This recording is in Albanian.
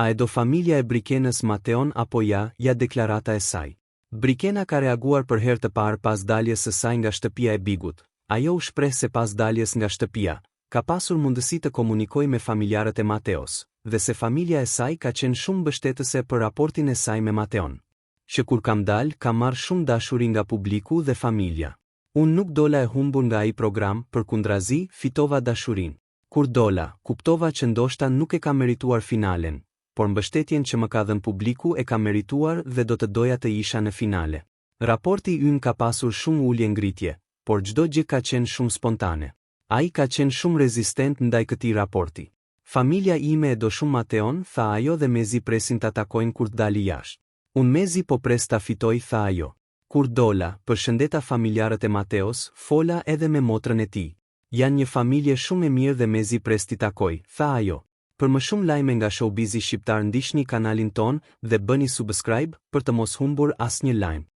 A e do familja e Brikenës Mateon apo ja, ja deklarata e saj. Brikena ka reaguar për herë të parë pas daljes së saj nga shtëpia e Bigut. Ajo u shpreh se pas daljes nga shtëpia, ka pasur mundësi të komunikojë me familjarët e Mateos, dhe se familja e saj ka qenë shumë mbështetëse për raportin e saj me Mateon. Që kur kam dalë kam marrë shumë dashuri nga publiku dhe familja. Unë nuk dola e humbur nga ai program, përkundrazi, fitova dashurinë. Kur dola, kuptova që ndoshta nuk e kam merituar finalen, por mbështetjen që më ka dhënë publiku e kam merituar dhe do të doja të isha në finale. Raporti ynë ka pasur shumë ulje-ngritje, por çdo gjë ka qenë shumë spontane. Ai ka qenë shumë rezistent ndaj këtij raporti. Familja ime e do shumë Mateon, tha ajo dhe mezi presin ta takojnë kur të dali jashtë. Unë mezi po pres ta fitoj, tha ajo. Kur dola, përshëndeta familjarët e Mateos, fola edhe me motrën e tij. Janë një familje shumë e mirë dhe mezi pres t'i takoj, tha ajo. Për më shumë lajme nga showbizi shqiptar ndiqni kanalin tonë dhe bëni subscribe për të mos humbur asnjë lajm.